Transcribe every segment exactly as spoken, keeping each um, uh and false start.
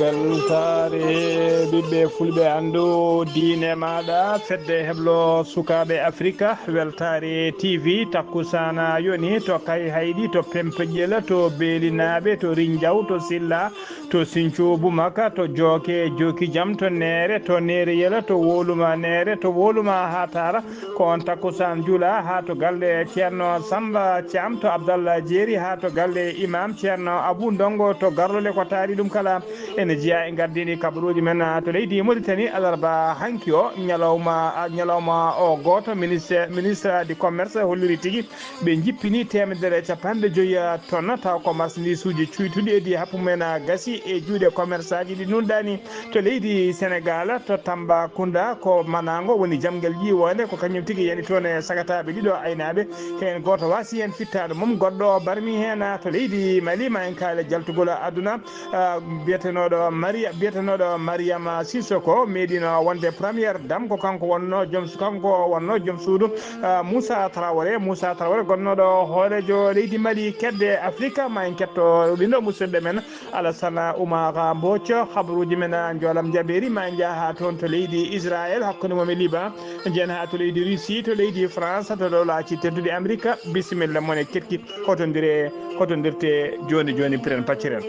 Weltaare ɓiɓɓe fulɓe, anndu diine maaɗa, fedde heblo sukaaɓe Afrika, Weltaare T V, takkusaana yoni to Kayhayɗi, to Pempeƴel, to Beelinaaɓe, to Rinjaw, to Silla, to Sinthiou Boumaka, to Jooke Jookijam, to Neere, to Neereyel, to Woluma Neere, to Woluma Hatara, ko on takkusaan juula haa to galle Ceerno Samba Thiam, to Abdallah Jeeri, haa to galle Imam Ceerno Abou Ndongo, to Garlole ko taari ɗum kala. Ene jeyaa e gardini kabaruuji men, ah, to leydi Mauritanie, alarba hanki o, ñalawma, ah, ñalawma o gooto, ministre, ministre du commerce holliri tigi ɓe njippini teemedere e capanɗe joyi, ah, tonnes, taw ko marchandise uji cuytuɗi, e di happu men, ah, gasi e juuɗe commerçant ji ɗi nunɗaani. To leydi Senegal, to Tambacounda, ko Manango woni jamgal ƴiiwoonde, ko kañum tigi yani toon e sagataaɓe ɗiɗo aynaaɓe, heen gooto waasi heen fittaandu mum, goɗɗo o barmi heen. To leydi Mali, ma en kaale jaltugol aduna, ah, biyetenooɗo Maria-, biyetenooɗo Mariama Sissoko meeɗino wonde première dame, ko kanko wonno joom su-, kanko wonno joom suudu, ah, Moussa Traoré, Moussa Traoré gonnooɗo hooreejo leydi Mali, kedde Afrika, ma en ketto ɗiɗo musidɓe men. Alassane Oumar Mbodj, habaruuji men, ah, njoolam jabeeri, ma en njaha toon to leydi Israël, hakkunde mum e Liban, njen haa to leydi Russie, to leydi France, to dowlaaji tedduɗi Amerika. Bisimilla mon e keɗki, hotondire, hotondirte jooni jooni, piren pacciren.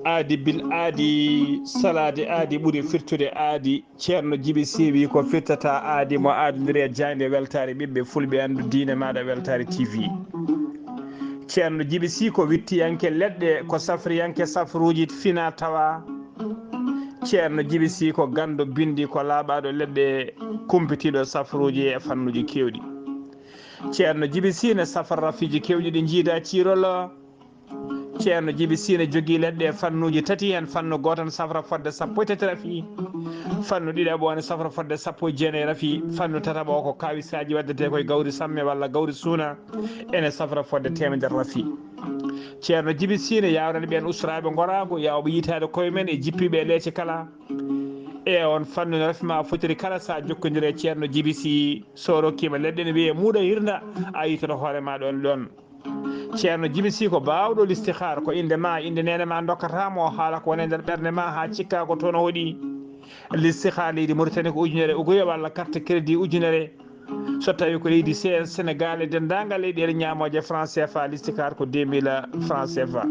Aadi bil aadi, salaade aadi ɓuri firtude aadi. Ceerno Jibi Sy wi ko firtata aadi mo aadondiri e jaaynde weltaare ɓiɓɓe fulɓe, anndu diine maaɗa Weltaare T V. Ceerno Jibi Sy ko wittiyanke leɗɗe, ko safriyanke safruuji fina tawa. Ceerno Jibi Sy ko ganndo binndi, ko laaɓaaɗo leɗɗe, kumpitiiɗo safruuji e fannuuji keewɗi. Ceerno Jibi Sy ne safra rafiiji keewɗi ɗi njiida ciirol. Ceerno Jibi Sy ne jogii leɗɗe e fannuuji tati, heen fannu gooto ne safra fodde sappo e tati rafi, fannu ɗiɗaɓo o ne safra fodde sappo e jeenayi rafi, fannu tataɓo o ko kaawisaaji waɗdetee koye gawri samme walla gawri suuna, ene safra fodde teemedere rafi. Ceerno Jibi Sy ne yaawrani ɓeen usraaɓe ngoraagu, yaawɓe yiytaade koye men e jippiiɓe e leece kala. E on fannu no rafi ma fotiri kala, so a jokkondire e Ceerno Jibi Sy, so rokkiima leɗɗe ne wiyee muuɗa hirnda, a yiytoto hoore ma ɗoon ɗoon. Ceerno Jibi Sy ko baawɗo listihaar, ko innde ma, innde neene ma ndokkata mo, haala ko woni e nder ɓernde ma haa cikka ko toon o hoɗi. Listihaar leydi Mauritanie ko ujunere ugoyo walla carte crédit ujunere. So tawi ko leydi Se-, Senegal e denndaangal leyɗeele ñaamooje franc C F A, listihaar ko deux mille franc C F A.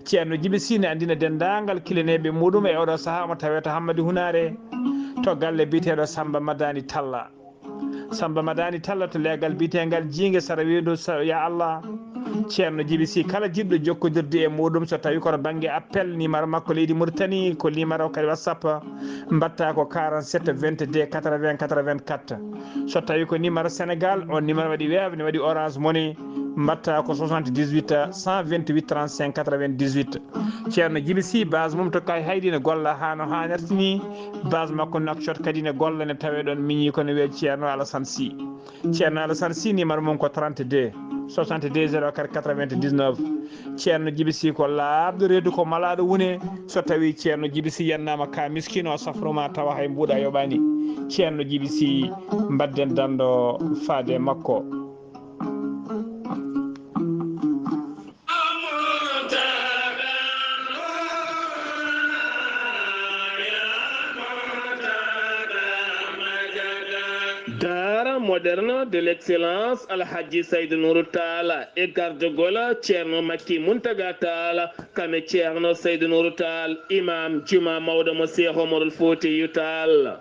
Ceerno Jibi Sy ne anndina denndaangal kilineeɓe muɗum e oɗo sahaa omo tawee to Hammadi Hunaare, to galle biyeteeɗo Samba Madani Talla. Samba Madani Talla to leegal biyeteengal Jiinge sara weendu sa-, ya Allah. Ceerno Jibi Sy, kala jiɗɗo jokkondirde e muɗum, so tawi kono bannge appel, numéro makko leydi Mauritanie, ko numéro kadi WhatsApp, mbatta ko quarante-sept vingt-deux quatre-vingts quatre-vingt-quatre. So tawi ko numéro Sénégal, on numéro waɗi Wave, ne waɗi Orange Money, mbatta ko soixante-dix-huit cent vingt-huit trente-cinq quatre-vingt-dix-huit. Ceerno Jibi Sy, base mum to Kayhayɗi ne golla haa no haanirta ni. Base makko Nouakchott kadi ne golla, ne tawee ɗoon miñi ko ne wiyee Ceerno Alassane Sy. Ceerno Alassane Sy, numéro mum ko trente-deux soixante-deux zéro quatre quatre-vingt-dix-neuf. Ceerno Jibi Sy ko laaɓɗo reedu, ko malaaɗo wune. So tawi Ceerno Jibi Sy yannaama ka miskino, o safruma tawa hay mbuuɗa yoɓaani. Ceerno Jibi Sy, mbadden danndo faade makko. Daara moderne de l'excellence Alhaji Saïd Nourou Tall e gardagol Ceerno Makki Muntaga Tall, kame Ceerno Saïd Nourou Tall, imam juma mawɗo mo Cheikh Omarul Foutiyou Tall.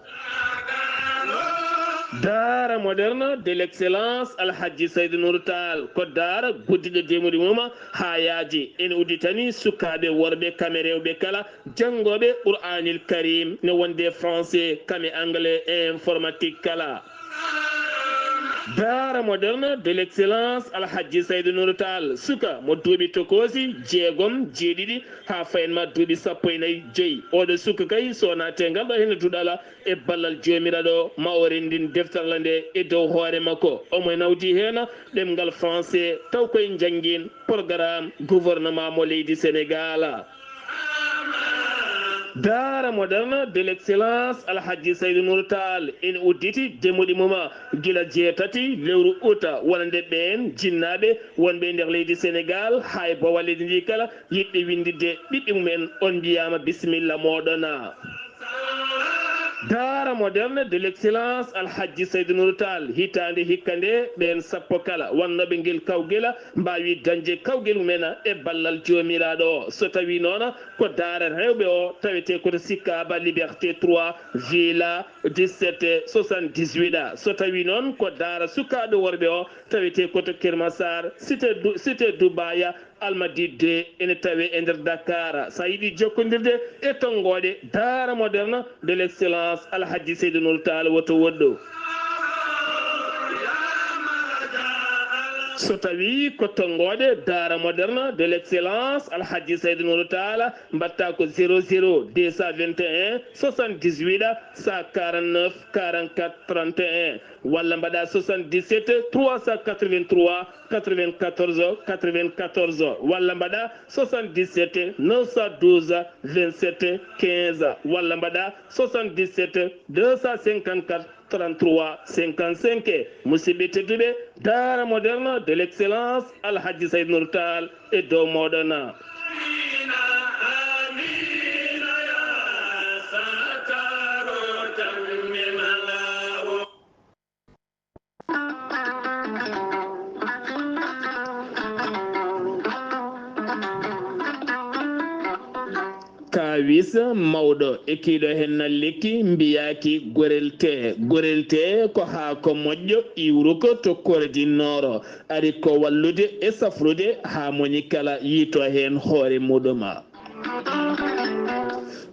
Daara moderne de l'excellence Alhaji Saïd Nourou Tall ko daara guddiɗo demuɗi mum haa yaaji. Ene udditani sukaaɓe worɓe kame rewɓe kala janngooɓe Qur'anil Karim, ne wonde français, kame anglais e informatique kala. Daara moderne de l'excellence Alhajji Saydu Nuuru Taal, suka mo duuɓi tokoosi jeegom, jeeɗiɗi, haa fayin ma duuɓi sappo e nayi joyi. Oɗo suka kay, so naate ngal ɗo hene duɗala e ballal Joomiraaɗo, ma o renndin defterla nde e dow hoore makko. Omo nawdi heen ɗemngal français, taw koye njanngin programme gouvernement mo leydi Sénégal. Daara moderne de l'excellence Alhajji Saydu Nuuru Taal ene udditi demuɗi mum gila jeetati lewru uta, wonande ɓeen jinnaaɓe wonɓe e nder leydi Sénégal, haa e bowal leydi ndi kala, yiɗɓe winnditde ɓiɓɓe mumen, on mbiyaama bisimilla mooɗon. Daara moderne de l'excellence Alhajji Saydu Nuuru Taal, hitaande hikka nde, ɓeen sappo kala wonnooɓe ngel kawgel mbaawi dañde kawgel mumen e ballal Joomiraaɗo o. So tawii noon ko daara rewɓe o, tawetee ko to Sicap Liberté trois, villa dix-sept soixante-dix-huit. So tawii noon ko daara sukaaɓe worɓe o, tawetee ko to Keur Massar, cité Du-, cité Dubaaya, Almadies deux, ene tawee e nder Dakar. So a yiɗi jokkondirde e tonngooɗe Daara moderne de l'excellence Alhajji Saydu Nuuru Taal, woto woɗɗo. So tawii ko tonngooɗe Daara moderne de l'excellence Alhajji Saydu Nuuru Taal, mbaɗtaa ko zéro zéro deux cent vingt et un soixante-dix-huit cent quarante-neuf quarante-quatre trente et un, walla mbaɗaa soixante-dix-sept trois cent quatre-vingt-trois quatre-vingt-quatorze quatre-vingt-quatorze, walla mbaɗaa soixante-dix-sept neuf cent douze vingt-sept quinze, walla mbaɗaa soixante-dix-sept deux cent cinquante-quatre trente-trois cinquante-cinq. Musidɓe tedduɓe, Daara moderne de l'excellence Alhajji Saydu Nuuru Taal e dow mooɗon. Kaawis mawɗo e kiiɗo heen na lekki mbiyaaki gorelte. Gorelte ko haako moƴƴo iwruko to Corée du Nord, ari ko wallude e safrude haa moni kala yiito heen hoore muɗum.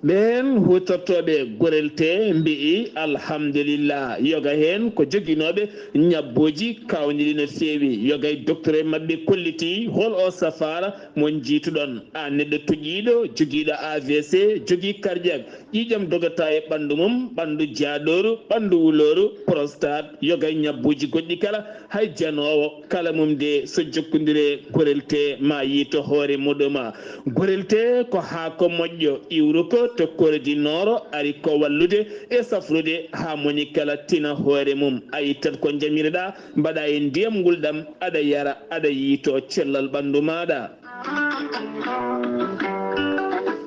Ɓeen huutortooɓe gorelte mbi'i, alhamdulillah, yoga heen ko joginooɓe ñabbuuji kaawniiɗi no feewi. Yoga e docteur maɓɓe kolliti hol o safaara mo njiituɗon. A neɗɗo toƴiiɗo, jogiiɗo A V C, jogii cardiaque, ƴiiƴam dogata e ɓanndu mum, ɓanndu jaaɗooru, ɓanndu wulooru, prostate, yoga e ñabbuuji goɗɗi kala, hay janoowo kala mum de, so jokkondire gorelte ma yiito hoore muɗum. Gorelte ko haako moƴƴo iwruko to Corée du Nord, ari ko wallude e safrude haa moni kala tina hoore mum. A ittat ko njamireɗaa, mbaɗa e ndiyam ngulɗam, aɗa yara, aɗa yiito cellal ɓanndu maaɗa.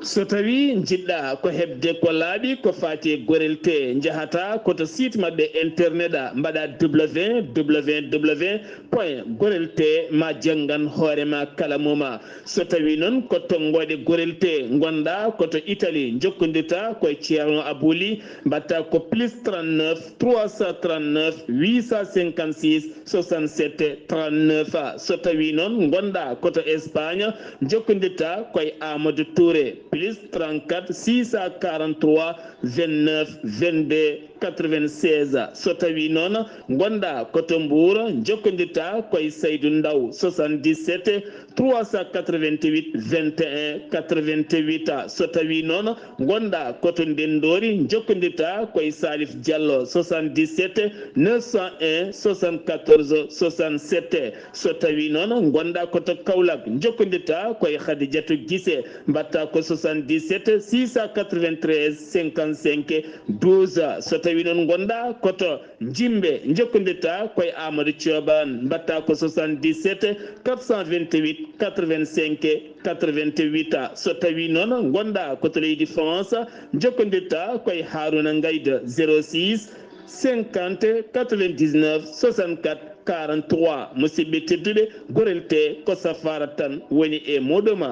So tawii njiɗɗaa ko heɓde ko laaɓi ko faati e gorelte, njahataa ko to site maɓɓe internet, mbaɗa W W W point gorelte ma janngan hoore ma kala muma. So tawii noon ko tonngooɗe gorelte ngonɗaa ko to Italie, njokkondirtaa ko e Ceerno Abuli, mbaɗtaa ko plus trente-neuf trois cent trente-neuf huit cent cinquante-six soixante-sept trente-neuf. So tawii noon ngonɗaa ko to Espagne, njokkondirtaa ko e Amadou Touré, plus trente-quatre six cent quarante-trois vingt-neuf vingt-deux quatre-vingt-seize. So tawii noon ngonɗaa ko to Mbuur, njokkondirtaa ko e Saydu Ndaw, soixante-dix-sept trois cent quatre-vingt-huit vingt et un quatre-vingt-huit. So tawii noon ngonɗaa ko to Ndenndoori, njokkondirtaa ko e Salif Diallo, soixante-dix-sept neuf cent un soixante-quatorze soixante-sept. So tawii noon ngonɗaa ko to Kaolack, njokkondirtaa ko e Khadijatou Guissé, mbaɗtaa ko soixante-dix-sept six cent quatre-vingt-treize cinquante-cinq douze. So tawii noon ngonɗaa ko to Njimbe, njokkondirtaa ko e Amadou Thioban, mbaɗtaa ko soixante-dix-sept quatre cent vingt-huit quatre-vingt-cinq quatre-vingt-huit. So tawii noon ngonɗaa ko to leydi France, njokkondirtaa ko e Harouna Ngaïda, zéro six cinquante quatre-vingt-dix-neuf soixante-quatre quarante-trois. Musidɓe tedduɓe, gorelte ko safaara tan woni e muɗum.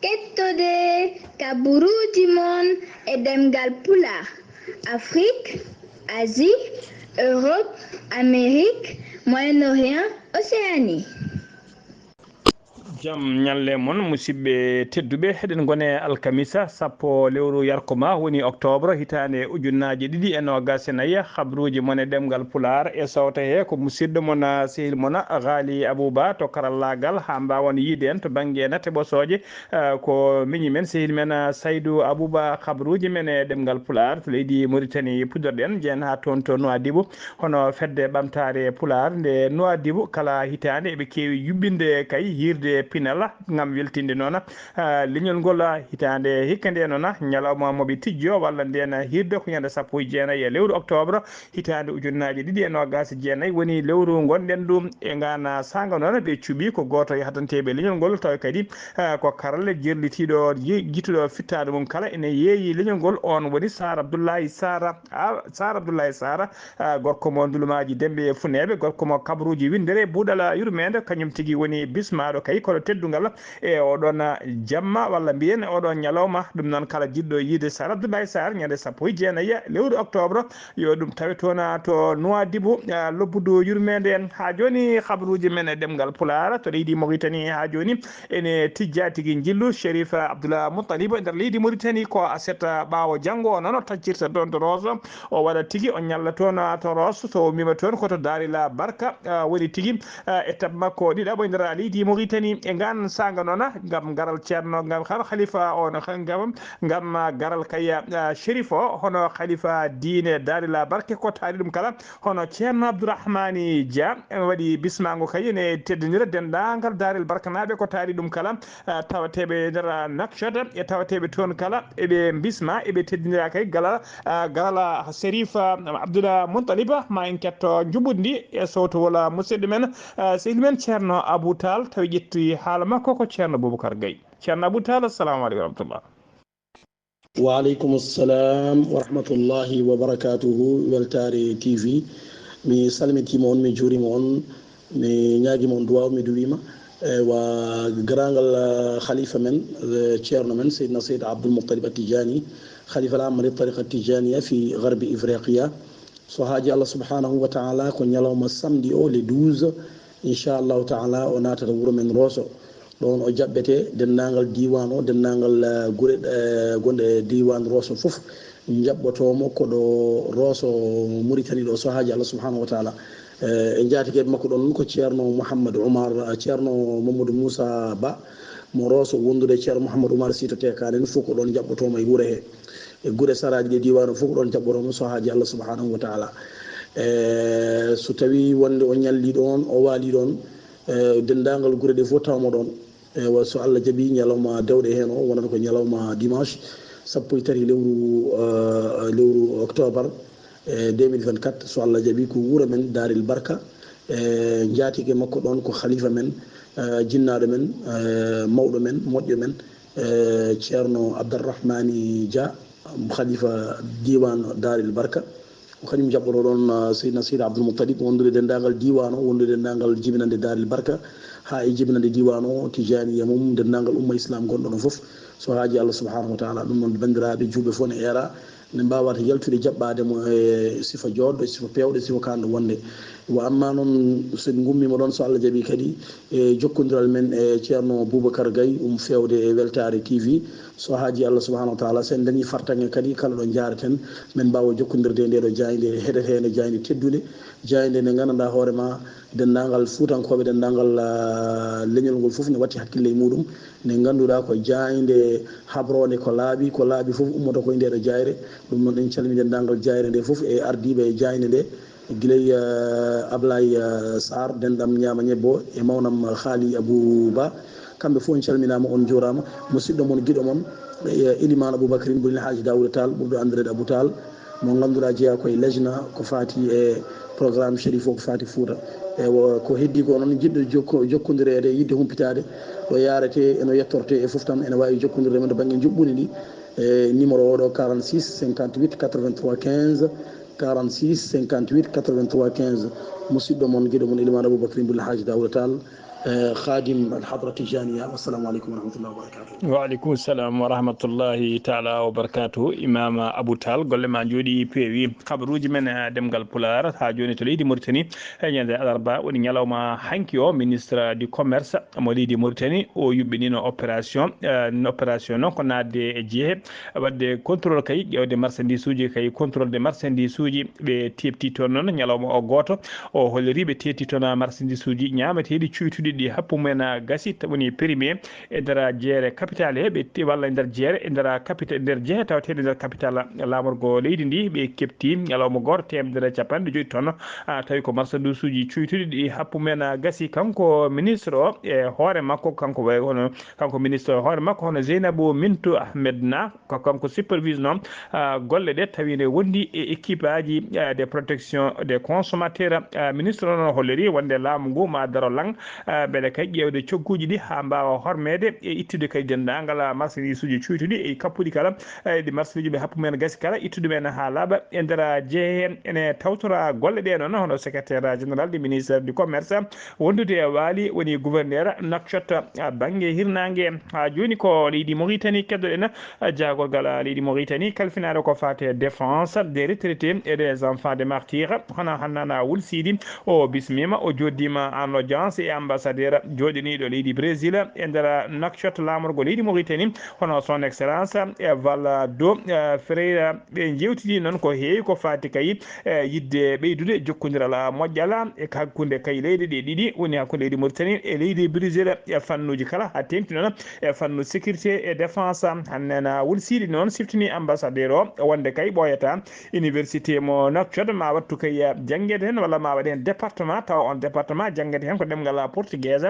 Kettode kaburuuji mon e ɗemngal Pulaar, Afrik, Asie, Europe, Amérique, Moyen-Orient, Océanie. Jam ñalle mon, musidɓe tedduɓe. Eɗen ngone alkamisa sappo lewru yarkoma, woni octobre, hitaande ujunnaaje ɗiɗi e noogas e nayi. Habruuji mon e ɗemngal Pulaar e sawta he ko musidɗo mon, ah, sehil mon, ah, Ghali Abouba to karallaagal, haa mbaawan yiide en to bannge nate ɓosooje. Ah, ko miñi men, sehil men, ah, Saydou Abouba. Habruuji men e ɗemngal Pulaar to leydi Mauritanie puɗɗorɗen, jeen haa toon to Nouadhibou. Hono fedde ɓamtaare Pulaar nde Nouadhibou, kala hitaande eɓe keewi yuɓɓinde kay hiirde pinal ngam weltinde noon, ah, leñol ngol, ah, hitaande hikka nde noon, ah, ñalawma mo ɓe tijjo walla ndeen, ah, hiirde ko ñande sappo e jeenayi e lewru octobre hitaande ujunnaaje ɗiɗi e noogas e jeenayi, woni lewru ngonɗen ɗum e ngaan, ah, saanga noon. Ɓe cuɓi ko gooto e haddanteeɓe leñol ngol, tawi kadi, ah, ko karalle jerlitiiɗo, ji-, jittuɗo fittaandu mum kala ene yeeyi leñol ngol. Oon woni Sar Abdoulaye Sara, ah, Sar Abdoulaye Sara, ah, gorko mo Ndulumaaji Demɓe e Funeeɓe, gorko mo Kabruuji Winndere, Buuɗal Yurmeende, kañum tigi woni bismaaɗo kay kono teddungal e oɗon jamma, walla mbiyen oɗon ñalawma. Ɗum noon, kala jiɗɗo yiide Sar Abdoulaye Sar ñande sappo e jeenayi lewru octobre, yo ɗum tawe toon to Nouadhibou, ah, lobbudu yurmeende en. Haa jooni, habruuji men e ɗemngal Pulaar to leydi Mauritanie haa jooni ene tijja tigi njillu. Chérif Abdoul Moutalib e nder leydi Mauritanie ko aset, ɓaawo janngo o noon o taccirta toon to Rosso, o waɗa tigi o ñalla toon to Rosso, so o mima toon ko to Daarila Barka, ah, woni tigi, ah, étape makko ɗiɗaɓo e nder leydi Mauritanie. E ngaan saanga noon, ngam garal ceerno, ngam kala khalifa o no, ngam, ngam garal kay, ah, Chérif o, hono khalifa diine Daarila Barka ko taari ɗum kala, hono Ceerno Abdourahmani Dia, ene waɗi bismaango kay, ene teddinira denndaangal Daarel Barkanaaɓe ko taari ɗum kala, ah, tawateeɓe e nder, ah, Nouakchott e tawateeɓe toon kala, eɓe mbisma, eɓe teddinira kay gala, ah, garal, ah, Serif, ah, Abdoul Moutalib. Ma en ketto njuɓɓudi ndi e sowtowol, ah, musidɗo men, ah, sehil men Ceerno Abou Tall, tawi ƴetti haala makko ko Ceerno Boubacar Gaye. Ceerno Abou Tall, assalamu aleykum wa rahmatullah. Wa aleykum assalam wa rahmatullahi wa barakatuhu. Weltaare T V, mi salmitiima on, mi juuriima on, mi ñaagiima on duwaaw, mi duwiima. Ewa, garaangal, ah, khalifa men, eh, ceerno men, Seydina Seydi Abdoul Moutalib At-Tidjani, khalifa al-am li tariqa At-Tidjaniya fi gharbi Ifriqiya. So haaji Allah subhanahu wa ta'ala, ko ñalawma samedi o, le douze, inchallahu ta'ala, o naatata wuro men Rosso. Ɗoon o jaɓɓete, denndaangal diiwaan o, denndaangal, eh, gure, eh, gonɗe e diiwaan Rosso fof, njaɓɓotoo mo ko ɗo Rosso, Mauritanie ɗo, so haaji Allah subhanahu wa ta'ala. Eh, e njaatikeeɓe makko ɗoon ko Ceerno Mouhammad Oumar, eh, Ceerno Mamadou Moussa Ba, mo Rosso, wondude e Ceerno Mouhammad Oumar Sy to Tekaane, en fof ko ɗoon njaɓɓotoo mo e wuro he, e gure saraaji ɗe diiwaan o fof ko ɗoon njaɓɓotoo mo, so haaji Allah subhanahu wa ta'ala. Eh, so tawii wonde o ñalli ɗoon, o waali ɗoon, eh, denndaangal gure ɗe fof tawa mo ɗoon. Ewa, so Allah jaɓi, ñalawma dewɗe heen o wonata ko ñalawma dimanche, sappo e tati lewru, eh, lewru octobre, eh, deux mille vingt-quatre, so Allah jaɓi, ko wuro men Daaril Barka, eh, njaatike makko ɗoon ko khalifa men, eh, jinnaaɗo men, eh, mawɗo men, moƴƴo men, eh, Ceerno Abdourahmani Dia, khalifa diiwaan Daaril Barka. Ko kañum jaɓɓotoo ɗoon, ah, Seydina Seydi Abdoul Moutalib, wondude denndaangal diiwaan o, wondude denndaangal jibinannde Daaril Barka, haa e jibinannde diiwaan o, Tijaaniya mum, denndaangal umma Islam gonɗo ɗon fof. So haaji Allah subhanahu wa ta'ala, ɗum noon, banndiraaɓe juulɓe fof ne eera, ne mbaawata yaltude jaɓɓaade mo e sifa jooɗɗo, e sifa peewɗo, e sifa kaanɗo wonde. Wa amma noon, so en ngummiima ɗoon, so Allah jaɓi kadi, e jokkondiral men e Ceerno Boubacar Gaye, um feewde e Weltaare T V, so haaji Allah subhanahu wa ta'ala, so en dañii fartaŋŋe kadi, kala ɗo njaareten, men mbaawa jokkondirde e ndeeɗo jaaynde heɗeteende, jaaynde teddunde, jaaynde nde nganndanɗaa hoore ma, denndaangal Fuutankooɓe, denndaangal, ah, leñol ngol fof ne watti hakkille e muuɗum, nde ngannduɗaa ko jaaynde habroonde ko laaɓi, ko laaɓi fof ummoto koye ndeeɗo jaayre. Ɗum noon, en calmini denndaangal jaayre nde fof e ardiiɓe e jaaynde nde, gila e, eh, Ablaye, eh, Sarr, denɗam Ñaama Ñebbo, e mawnam Xaali Abou Ba. Kamɓe fof on calminaama, on njuuraama. Musidɗo mon, giɗo mon, eh, Elimane Aboubacrine Boun El Hadji Daouda Tall, ɓurɗo anndireede Abou Tall, mo ngannduɗaa jeyaa ko e lejna ko faati e programme Chérif o ko faati Fuuta. Ewa, ko heddii ko noon, jiɗɗo jokko-, jokkondireede, yiɗde humpitaade, ɗo yaaretee e no yettortee e fof tan, ene waawi jokkondirde men to bannge njuɓɓudi ndi, e numéro o ɗo, quarante-six cinquante-huit quatre-vingt-trois quinze, quarante-six cinquante-huit quatre-vingt-trois quinze. Musidɗo mon, giɗo mon, Elimane Aboubacrine Boun El Hadji Daouda Tall, Eh, Khadim Al Hadra Tijaniya, assalamu alaikum wa rahmatullahi wa barakatuh. Wa alaikum salam wa rahmatullahi ta'ala wa barakatuh. Imam Abu Tal, golle ma njooɗi peewi. Kabaruuji men, eh, ɗemngal Pulaar haa jooni to leydi Mauritanie, e ñande alarba woni ñalawma hanki o, ministre du commerce mo leydi Mauritanie o yuɓɓinino opération, eh, opération noon ko naatde e jeehe, waɗde contrôle kay, ƴeewde marchandise uji kay, contrôle de marchandise uji, ɓe teeɓti toon noon ñalawma o gooto. O holliri ɓe teetti toon marchandise uji ñaameteeɗi cuytuɗi ɗi happu mumen gasi, woni périmé e nder jeere capital he, ɓe te-, walla e nder jeere, e nder capita-, nder jehe tawateeɗe nder capital laamorgo leydi ndi, ɓe keɓti ñalawma gooto teemedere e capanɗe joyi toon, a, tawi ko marchandise uji cuytuɗi ɗi happu mumen gasi. Kanko ministre o e hoore makko, kanko way hono, kanko ministre o hoore makko hono Zeynabou Mintou Ahmed Na, ko kanko supervise noon, ah, golle ɗe, tawi ne wondi e équipe aji, ah, de protection des consommateurs. Ah, ministre o noon holliri wonde laamu ngu ma daro lang, ah, mbele kay ƴeewde cogguuji ɗi haa mbaawa hormeede e ittude kay denndaangal, ah, marchandise uji cuytuɗi e kappuɗi kala, eh, ɗi marchandise uji ɓe happu men gasi kala, ittude men haa laaɓa e nder jehe he. Ene tawtora golle ɗe noon hono secrétaire général du ministère du commerce, wondude e waali woni gouverneur Nouakchott, ah, bannge hirnaange. Haa jooni ko leydi Mauritanie keddoɗen, ah, jaagorgal, ah, leydi Mauritanie kalfinaɗo ko faate défense des retraités et des enfants des martyrs, hono Hannana Wul Sidi. O bismiima, o jooɗdiima en audience e ambassadeur jooɗiniiɗo leydi Brésil e nder Nouakchott laamorgo leydi Mauritanie, hono son excellence, eh, Valdo, eh, Ferreira. Ɓe njeewtidi noon ko heewi ko faati kay, eh, yiɗde ɓeydude jokkondiral, ah, moƴƴal, ah, e hakkunde kay leyɗe ɗe ɗiɗi, woni hakkunde leydi Mauritanie e leydi Brésil e fannuuji kala, haa teeŋti noon e fannu sécurité et défense. Hannden, ah, Wul Sidi noon siftini ambassadeur o wonde kay ɓooyata université mo Nouakchott ma wattu kay, ah, janngeede heen walla ma waɗ heen département, tawa on département janngeede heen ko ɗemngal, ah, portugais.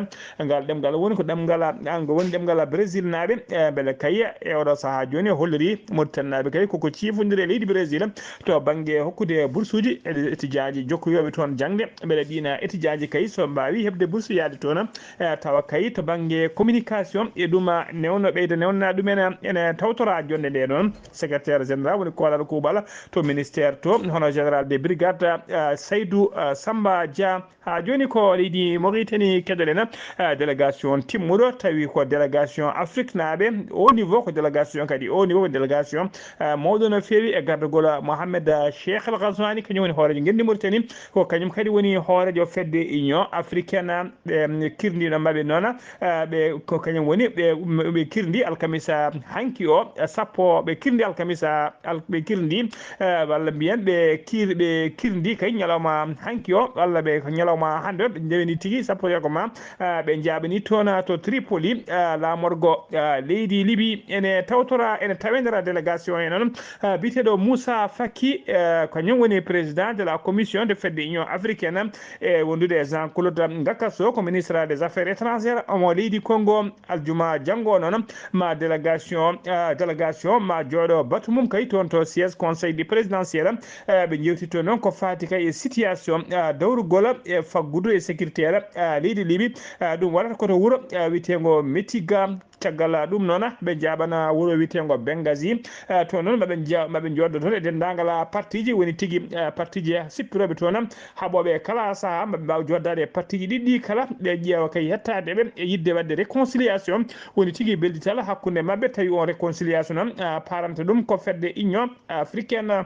Ngal ɗemngal woni ko ɗemngal, ah, ngo woni ɗemngal Brésil naaɓe, eh, mbele kay e oɗo sahaa jooni holliri Mauritanie naaɓe kay koko ciifondiri e leydi Brésil to bannge hokkude bursuuji e étudiant ji jokkuyooɓe toon jaŋde, mbele ɗiina étudiant ji kay so mbaawi heɓde bursu yaade toon, eh, tawa kay to bannge communication e ɗum, ah, newno ɓeyda newnana ɗumen, ah, ene tawtora jonnde nde noon. Secrétaire général woni koolal kuuɓal to ministère to, hono général de brigade, ah, Saydou, ah, Samba Dia. Haa jooni ko leydi Mauritanie keɗoɗen, eh, délégation timmuɗo, tawi ko délégation Afrique naaɓe, au niveau ko délégation kadi, au niveau ko délégation, eh, mawɗo no feewi e gardagol Mohamed, eh, Cheikh El Ghazouani, kañum woni hooreejo ngenndi Mauritanie, ko kañum kadi woni hooreejo fedde Union Africaine, ɓe, mm, kirndiiɗo maɓɓe noon, eh, ɓe, ko kañum woni ɓe, ɓe kirndi alkamisa hanki o, eh, sappo, ɓe kirndi alkamisa, al-, ɓe kirndi, eh, walla mbiyen ɓe kir-, ɓe kirndi kay ñalawma hanki o, walla ɓe ko ñalawma hannde o, ɓe ndewni tigi sappo e jeego ma, eh, ɓe njaaɓani toon to Tripoli, eh, laamorgo, eh, leydi Libi ene tawtora, ene tawe nder délégation he noon, eh, biyeteeɗo Moussa Faki, eh, kañum woni président de la commission de fedde Union africaine, e wondude e Jean-Claude Ngakasso, ko ministre des affaires étrangères omo leydi Congo. Aljuma janngo o noon, ma délégation, ah, délégation ma jooɗo batu mum kay toon to siège conseil du présidentiel. Ah, ɓe njeewtitto noon ko faati kay e situation, ah, dawrugol e faggudu e sécuritaire, ah, leydi Libi. Ah, ɗum waɗata ko to wuro, ah, wiyeteengo Metiga. Caggal, ah, ɗum noon, ɓe njaaɓana wuro wiyeteengo Benghazi. Ah, toon noon maɓe nja-, maɓe njooɗo toon e denndaangal, ah, partiji woni tigi, ah, partiji sippirooɓe toon. Haɓooɓe kala sahaa maɓe mbaawa joddaade e partiji ɗiɗi ɗi kala, ɓe ƴeewa kay hettaade ɓe e yiɗde waɗde réconciliation, woni tigi beldital hakkunde maɓɓe, tawi on réconciliation noon, ah, paranta ɗum ko fedde Union Africaine.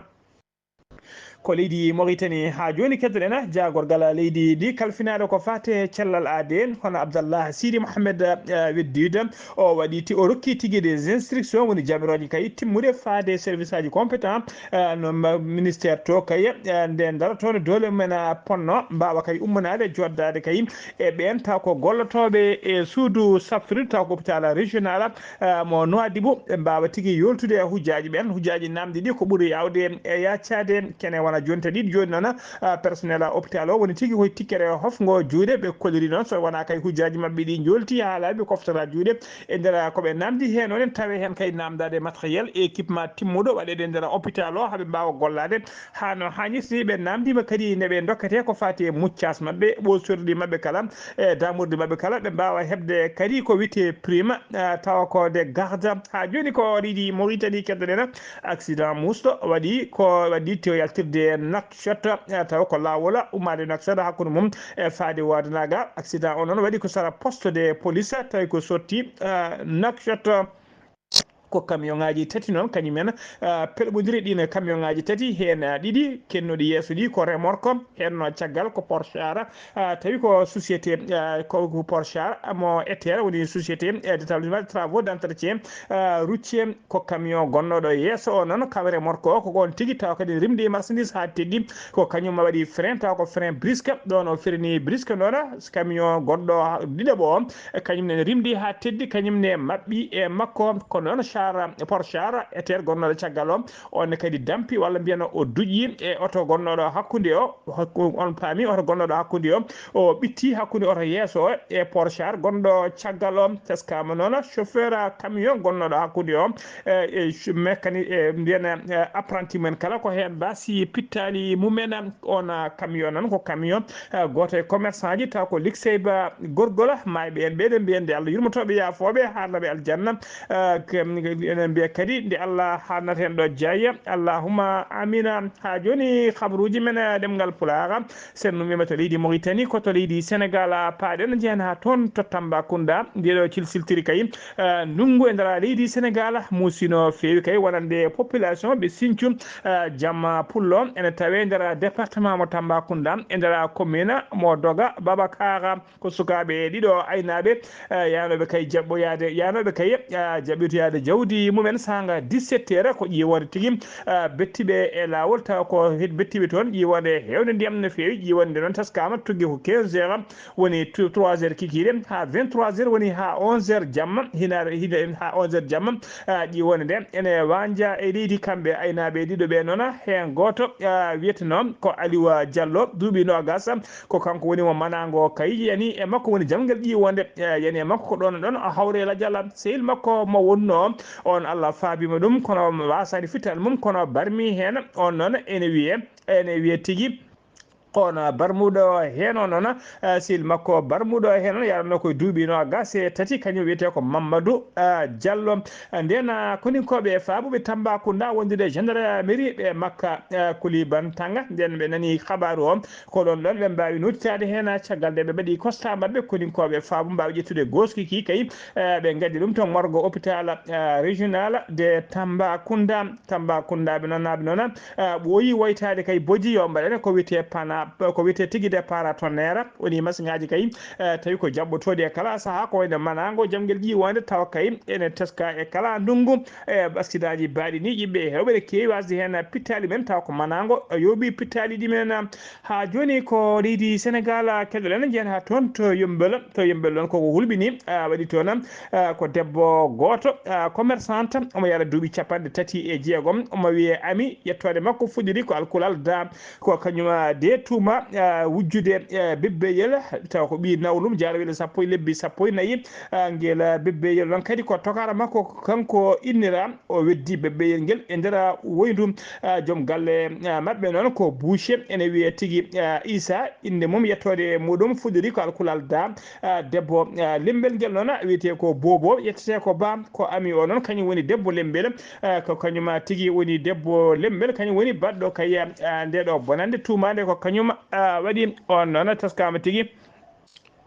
Ko leydi Mauritanie haa jooni keddoɗen jaagorgal leydi ndi kalfinaaɗo ko faate cellal aade, hono Abdallah Sidi Mohamed, ah, Weddid, o waɗi ti-, o rokki tigi des instructions, woni jamirooje kay timmude faade service aji compétent, ah, no ma-, ministère to kay, ah, nde ndarotoon doole mumen, ah, ponno, mbaawa kay ummanaade, joddaade kay e ɓeen taw ko gollotooɓe e suudu safrirde taw ko hôpital régional, ah, mo Nouadhibou, ɓe mbaawa tigi yoltude e hujjaaji ɓeen. Hujjaaji namdi ɗi ko ɓuri yaawde e yaccaade, kene wona jonte ɗiɗi jooni noon, ah, personnel hôpital o woni tigi koye tikkere hofngo juuɗe, ɓe kolliri noon so wonaa kay hujjaaji maɓɓe ɗi njoolti haa laaɓi, ɓe koftata juuɗe e nder ko ɓe namdi heen. Oɗen tawe heen kay namdaade matériel e équipement timmuɗo waɗeede e nder hôpital o haa ɓe mbaawa gollaade haa no haanirta. Ɓe namdiima kadi nde ɓe ndokketee ko faati e muccaas maɓɓe, ɓoosirɗi maɓɓe kala, e daamorɗi maɓɓe kala, ɓe mbaawa heɓde kadi ko wiyetee prime, ah, tawa ko de garde. Haa jooni ko leydi Mauritanie keddoɗen, accident musɗo waɗi ko waɗi to yaltirde Nakshot, eh, taw ko laawol ummaade Nakshot hakkunde mum e faade Waadanaga. Accident o noon waɗi ko sara poste de police, tawi ko sotti, eh, Nakshot. Ko camion ŋaaji tati noon, kañum en, eh, pelɓondiri ɗiin camion ŋaaji tati, heen, eh, ɗiɗi kennuɗi yeeso ɗi ko remorque, heen no caggal ko Porchar, eh, tawi ko société, eh, ko ko Porchar mo Eter woni société, eh, d'établissement de travaux d'entretien, eh, routier. Ko camion gonnooɗo yeeso o noon, kaw remorque o, ko on tigi taw kadi rimde e marchandise haa teddi, ko kañum waɗi frein, taw ko frein brusque, ɗon o frini brusque noon, camion goɗɗo ha-, ɗiɗaɓo o, e kañum ne rimdi haa teddi, kañum ne maɓɓi e makko. Ko noon Char, Porchar Eter gonnooɗo caggal o, on ne kadi dampi walla mbiyen o duƴƴi e oto gonnooɗo hakkunde o, hakku-, on paami oto gonnooɗo hakkunde o, o ɓitti hakkunde oto yeeso o e Porchar gonɗo caggal o. Teskama noon chauffeur camion gonnooɗo hakkunde o, e, e ch-, mécanique, e mbiyen, e apprenti men kala ko heen baasi pittaali mumen. On, a, camion noon ko camion, a, gooto e commerçant ji, taw ko Liksey Ba Gorgola, maayɓe en ɓeɗen mbiyen nde Allah yurmotooɓe yaafooɓe, haarnaɓe aljanna. A, ken-, enen mbiya kadi nde Allah haarnata en ɗo jayya, allahumma amina. Haa jooni, habaruuji men, a, ɗemngal Pulaar, sennumima to leydi Mauritanie, ko to leydi Sénégal, a, paaɗen, njehen haa toon to Tambacounda. Ndeɗo cilsiltiri kay, a, ndunngu e nder leydi Sénégal muusino feewi kay, wonande population ɓe Sinthiou, a, Jamma Pullo, ene tawe nder département mo Tambacounda, e nder commune mo Doga Babakara. Ko sukaaɓe ɗiɗo aynaaɓe, eh, yaanooɓe kay jaɓɓoyaade, yaanooɓe kay, eh, jaɓɓitoyaade jawdi mumen saanga dix-sept heures, ko ƴiiwoonde tigi, eh, bettiɓe e laawol, tawa ko he-, bettiɓe toon ƴiiwoonde heewde ndiyam no feewi. Ƴiiwoonde nde noon taskaama tuggi ko quinze heures, woni tu-, trois heures kikiiɗe, haa vingt-trois heures, woni haa onze heures jamma, hinaare, hina-, haa onze heures jamma. Eh, ƴiiwoonde nde ene waanja e leydi kamɓe aynaaɓe ɗiɗo ɓe noon, heen gooto, eh, wiyeteno ko Aliou Diallo, duuɓi noogas. Ko kanko woni mo manaango kay yani e makko woni jamngel ƴiiwoonde, eh, yani e makko ko ɗoon ɗoon o hawre lajal sehil makko mo wonnoo. On Allah faabiima ɗum, kono waasaani fittaandu mum, kono barmi heen. On noon ene wiyee, ene wiyee tigi, on barmuɗo heen o noon, eh, sehil makko barmuɗo heen o yaranno koye duuɓi noogas e tati, kañum wiyetee ko Mamadou, eh, Diallo. Ndeen, ah, koninkooɓe faabuɓe Tambacounda wondude e gendarmerie ɓe Makka, ah, Koulibantang, ndeen ɓe nani kabaaru o, ko ɗoon ɗoon ɓe mbaawi nootitaade heen, ah, caggal nde ɓe mbaɗi constat maɓɓe, koninkooɓe faabu mbaawi ƴettude gooski ki kay, ah, ɓe ngaddi ɗum to morgue hôpital, ah, régional de Tambacounda. Tambacounda ɓe noon, ɓe noon, ah, ɓooyi woytaade kay bojji yo mbaɗane ko wiyetee pana-, ko wiyetee tigi de paratonnerre, woni masiŋaaji kay, eh, tawi ko jaɓɓotooɗi e kala sahaa, ko wayno manaango jamngel ƴiiwoonde, tawa kay ene teska e kala ndunngu. E accidentji baaɗi ni, yimɓe heewɓe ne keewi wasde heen pittaali men, tawa ko manaango yooɓi pittaali ɗi men. Haa jooni ko leydi Senegaal, keɗoɗen, njehen haa toon to Yummbel. To Yummbel noon koko hulɓini, a, waɗi toon, a, ko debbo gooto, a, commerçante, omo yara duuɓi capanɗe tati e jeegom, omo wiyee Ami, yettoode makko fuɗɗiri ko alkulal da. Ko kañum, ah, de tuuma, ah, wujjude, eh, bebbeyel, tawa ko ɓii nawlum, jaarawel sappo e lebbi sappo e nayi. Ah, ngel, ah, bebbeyel noon kadi ko tokara makko kanko innira, o weddi bebbeyel ngel e nder, ah, woyndu, ah, joom galle, ah, maɓɓe noon ko Boucher, ene wiyee tigi, ah, Issa, innde mum yettoode e muɗum fuɗɗori ko alkulal da, ah, debbo, ah, lembel ngel noon wiyetee ko Bobo, yettetee ko Ba, ko Ami o noon kañum woni debbo lembel. Eh, ko kañum tigi woni debbo lembel, kañum woni baɗɗo kay, eh, nde ɗo bonande tuumaande ko kañum, eh, waɗi. On noon taskaama tigi.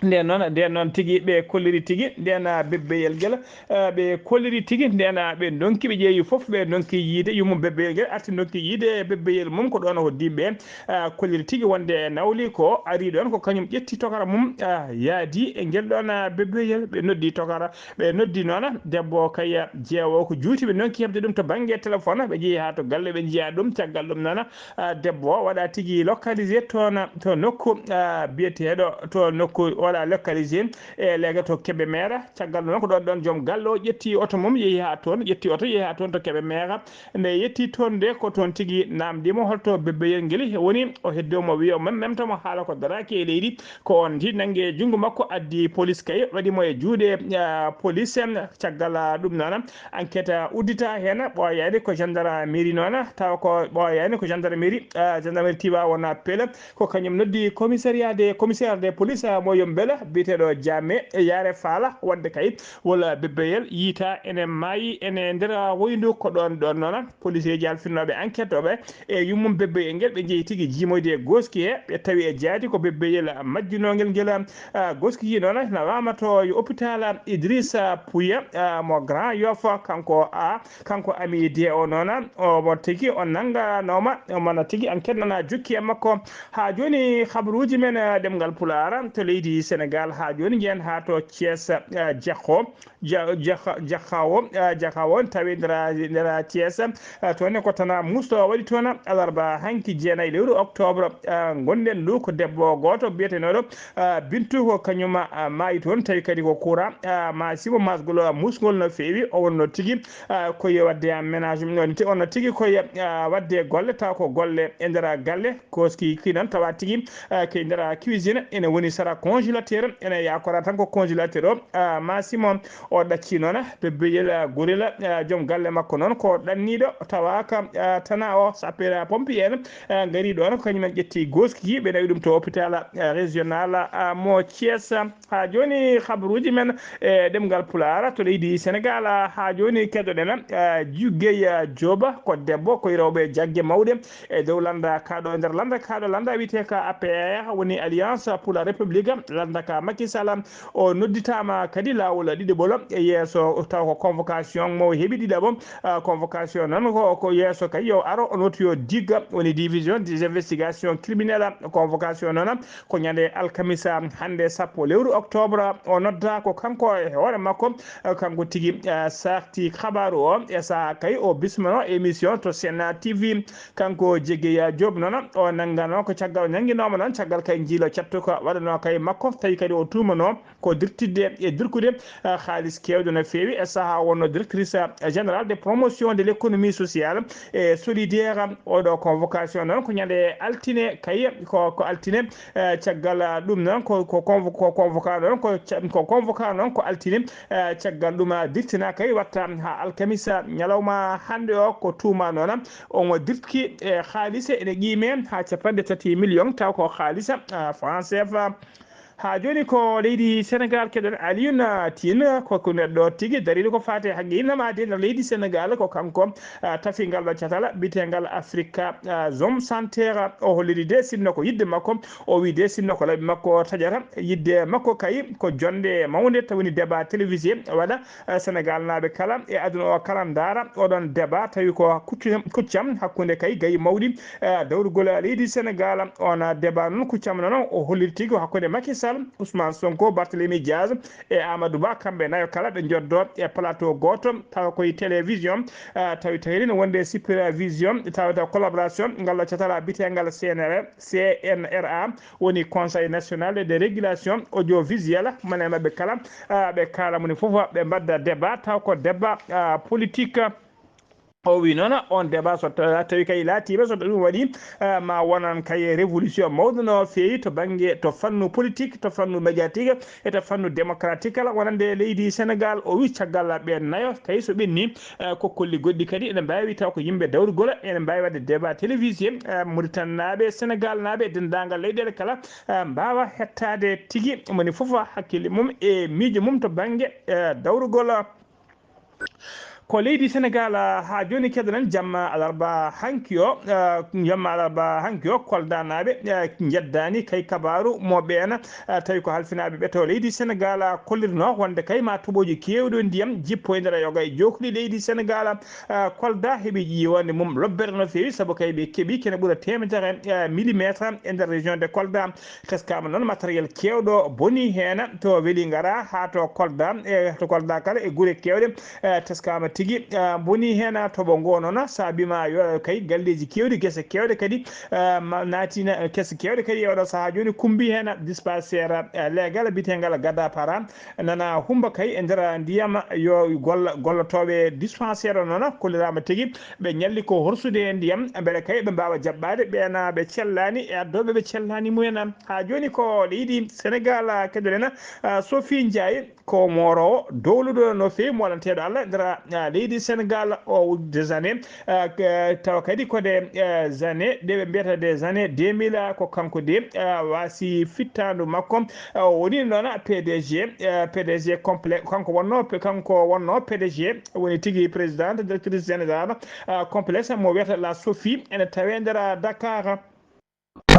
Nden noon, nden noon tigi ɓe kolliri tigi, nden, ah, bebbeyel ngel, eh, ɓe kolliri tigi, nden, ah, ɓe ndonki, ɓe ƴeewi fof, ɓe ndonki yiide yummum bebbeyel ngel, arti ndonki yiide bebbeyel mum, ko ɗoon o hoddi ɓe, ah, kolliri tigi wonde nawli ko ari ɗoon, ko kañum ƴetti tokara mum, ah, yaadi e ngel ɗoon, ah, bebbeyel, ɓe noddi tokara. Ɓe noddi noon debbo kay jeewo ko juuti, ɓe ndonki heɓde ɗum to bannge téléphone, ɓe njehi haa to galle, ɓe njiya ɗum. Caggal ɗum noon, ah, debbo o waɗa tigi localisé toon to nokku, ah, biyeteeɗo to nokku, waɗa localisé e leege to Kébémer. Caggal ɗum noon ko ɗoon ɗoon joom galle o ƴetti oto mum, yehi haa toon, ƴetti oto, yehi haa toon to Kébémer. Nde yetti toon nde, ko toon tigi naamndii mo holto bebbeyel ngel woni. O heddoo mo, wiyo mem-, memta mo haala ko daraaki e leydi. Ko on ndi nanngi e junngo makko, addi police kay, waɗi mo e juuɗe, ah, police. Caggal, ah, ɗum noon, enquête, ah, uddita heen, ɓooyaani ko gendarmerie noon, tawa ko ɓooyaani ko gendarmerie, ah, gendarmerie Tivaouane Peulh, ko kañum noddi commissariat de, commissaire de police, ah, mo Yummbel. Bebbeyel biyeteeɗo Jaame Yaare Faala, wadde kay wala Bebbeyel yiita ene maayi ene nder woyndu. Ko ɗoon ɗoon noon poliseeji halfinnooɓe enquête oɓe e yummum Bebbeyel ngel, ɓe njehi tigi jiimoyde e gooski he, ɓe tawi e jaati ko Bebbeyel majjinoongel ngel. Ah, gooski noon nawaama to hôpital Idrissa Pouye, ah, mo Grand Yoff, kanko a kanko Ami Dee o noon, omo tigi o nannganooma, omo na tigi enquête nana jokki e makko. Haa jooni, habaruuji men, eh, ɗemngal Pulaar to leydi Senegaal, haa jooni njeyen haa to Thiès, eh, Jakko, Ja-, Jakka-, Jakkawo, eh, Jakkawo, tawi ndera, ndera Thiès, eh, toon ne ko Tana Moussa waɗi toon alarba hanki jeenayi lewru octobre, eh, ngonɗen ɗo ko debbo gooto biyetenooɗo, eh, Bintu ko kañum, eh, maayi toon, tawi kadi ko courant, eh, ma sibo masgol, eh, musgol no feewi, o wonno tigi, ah, ko yo waɗde aménagement, on ti-, on tigi ko yo, ah, waɗde golle, taw ko golle e nder galle, koski ki noon tawa tigi, ah, ko e nder cuisine, ene woni sara congélateur, ene yakora tan ko congélateur o, ah, ma simo o ɗacci noon, Bebbeyel, ah, Gorila, ah, joom galle makko noon ko ɗanniiɗo, tawa ka, ah, Tana o, sapeur pompier en, ah, ngari ɗoon, ko kañum en ƴetti goski, ɓe nawi ɗum to hôpital, ah, régional, ah, mo Thiès. Haa jooni, habaruuji men e ɗemngal Pulaar to leydi Senegaal. Haa jooni, keɗoɗen, eh, Jugey, eh, Jooba, ko debbo, ko e rewɓe jagge mawɗe e dow lannda kaaɗo, nder lannda kaaɗo, lannda wiyetee ka A P R, woni Alliance pour la République, lannda ka Macky Sall. O nodditaama kadi laawol ɗiɗaɓol e yeeso, taw ko convocation mo heɓi ɗiɗaɓo. Ah, convocation noon ko, ko yeeso kay yo aro, o nooti yo digga, woni division des investigations criminelles. Convocation noon ko ñande alkamisa hannde sappo lewru octobre, o nodda ko kanko e hoore makko, eh, kanko tigi, eh, sarti kabaaru o e saha kay o bismano émission to C N A T V. Kanko Jegeya Diop noon o nanngano ko caggal o nannginooma noon caggal kay njiilo cattuka waɗano kay makko, tawi kadi o tuumano ko dirtidde e dirkude, eh, haalis keewɗo no feewi e saha wonno directrice, eh, générale de promotion de l'économie sociale et solidaire. Oɗo convocation noon ko ñande altine kay, ko, ko altine, eh, caggal, ah, ɗum noon ko, ko convo-, ko convoca noon ko ca-, ko convoca noon ko altine, eh, caggal ɗum, ah, dirtina kay watta ha alkamisa ñalawma hannde o ko tuuma noon. On o dirtki e haalise ene qiime ha capanɗe tati million taw ko haalisa, ah, franc C F A. Haa jooni ko leydi Senegaal keɗen Alioune Tine, ko, ko neɗɗo tigi dariiɗo ko faati e haqqe innama de nder leydi Senegaal, ko kanko, ah, tafi ngal ɗo catal biyetengal Africa, ah, Zone Center. O holliri de sinno ko yidde makko, o wi de sinno ko laɓi makko taƴata, yidde makko kay ko jonde mawnde, taw woni débat télévisé waɗa, eh, Senegal naaɓe kala e aduna o kala ndaara oɗon débat, tawi ko kuccu-, kuccam hakkunde kay gayi mawɗi, eh, dawrugol leydi Senegal. On débat noon kuccam noon o holliri tigi ko hakkunde Macky Sall, Ousmane Sonko, Barthélémy Diaz e Amadou Ba, kamɓe nayo kala ɓe njoddo e plateau gooto, tawa koye télévision, eh, tawi tawiri no wonde supervision, tawata collaboration, ngal ɗo catala biyetengal C N R, C N R A, woni Conseil National de Régulation Audiovisuelle, mone maɓɓe kala, ah, ɓe kaala moni fof, ɓe mbadda débat, taw ko débat, ah, politique. O wi noon, on débat so ta-, tawi kay laatiima, so ɗum waɗi, ah, ma wonan kay révolution mawɗo no feewi to bannge, to fannu politique, to fannu médiatique, e to fannu démocratique, kala wonande leydi Senegal. O wi caggal ɓe nayo, tawi so ɓenni, eh, kokkolli goɗɗi kadi ene mbaawi taw ko yimɓe dawrugol, ene mbaawi waɗde débat télévisé, eh, Mauritanie naaɓe, Senegal naaɓe, denndaangal leyɗeele kala, eh, mbaawa hettaade tigi moni fof hakkille mum e miijo mum to bannge, eh, dawrugol. Ko leydi Senegal, ah, haa jooni keɗoɗen jamma alarba hanki o, ah, jamma alarba hanki o, Kolda naaɓe, ah, njeddaani kay kabaaru mo ɓeena, ah, tawi ko halfinaaɓe ɓe to leydi Senegal, ah, kollirno wonde kay ma toɓooji keewɗo ndiyam jippo e nder yoga e jookli leydi Senegal, ah, Kolda heɓi ƴiiwande mum lobbere no feewi, sabu kay ɓe keɓi kene ɓura teemedere, ah, millimétre e nder région de Kolda. Teskaama noon matériel keewɗo boni heen to Welingara haa to Kolda, e to Kolda kala e gure keewɗe, eh, teskaama tigi, eh, boni heen toɓo ngo noon, saabi ma yo kay galleeji keewɗi, gese keewɗe kadi, eh, ma-, naati na-, gese keewɗe kadi e oɗo sahaa jooni kumbi heen dispensaire, eh, leegal biyeteengal Gadapara, nana humba kay e nder ndiyam yo golla-, gollotooɓe dispensaire o noon kolliraama tigi ɓe ñalli ko horsude e ndiyam, mbele kay ɓe mbaawa jaɓɓaade ɓeen ɓe cellaani e addooɓe ɓe cellaani mumen. Haa jooni ko leydi Senegal, ah, keɗoɗen, ah, Sophie Ndiaye, ko mooroowo dowluɗo no feewi, molanteeɗo Allah e nder, ah, leydi Senegal o des années, ah, k-, tawa kadi ko des, ah, années ɗe ɓe mbiyata des années deux mille, ah, ko kanko de, ah, waasi fittaandu makko, ah, o woni noon P D G, ah, P D G complet, kanko wonno, kanko wonno P D G, woni tigi président directrice générale, ah, complexe mo wiyata La Sophie, ene tawee nder Dakar.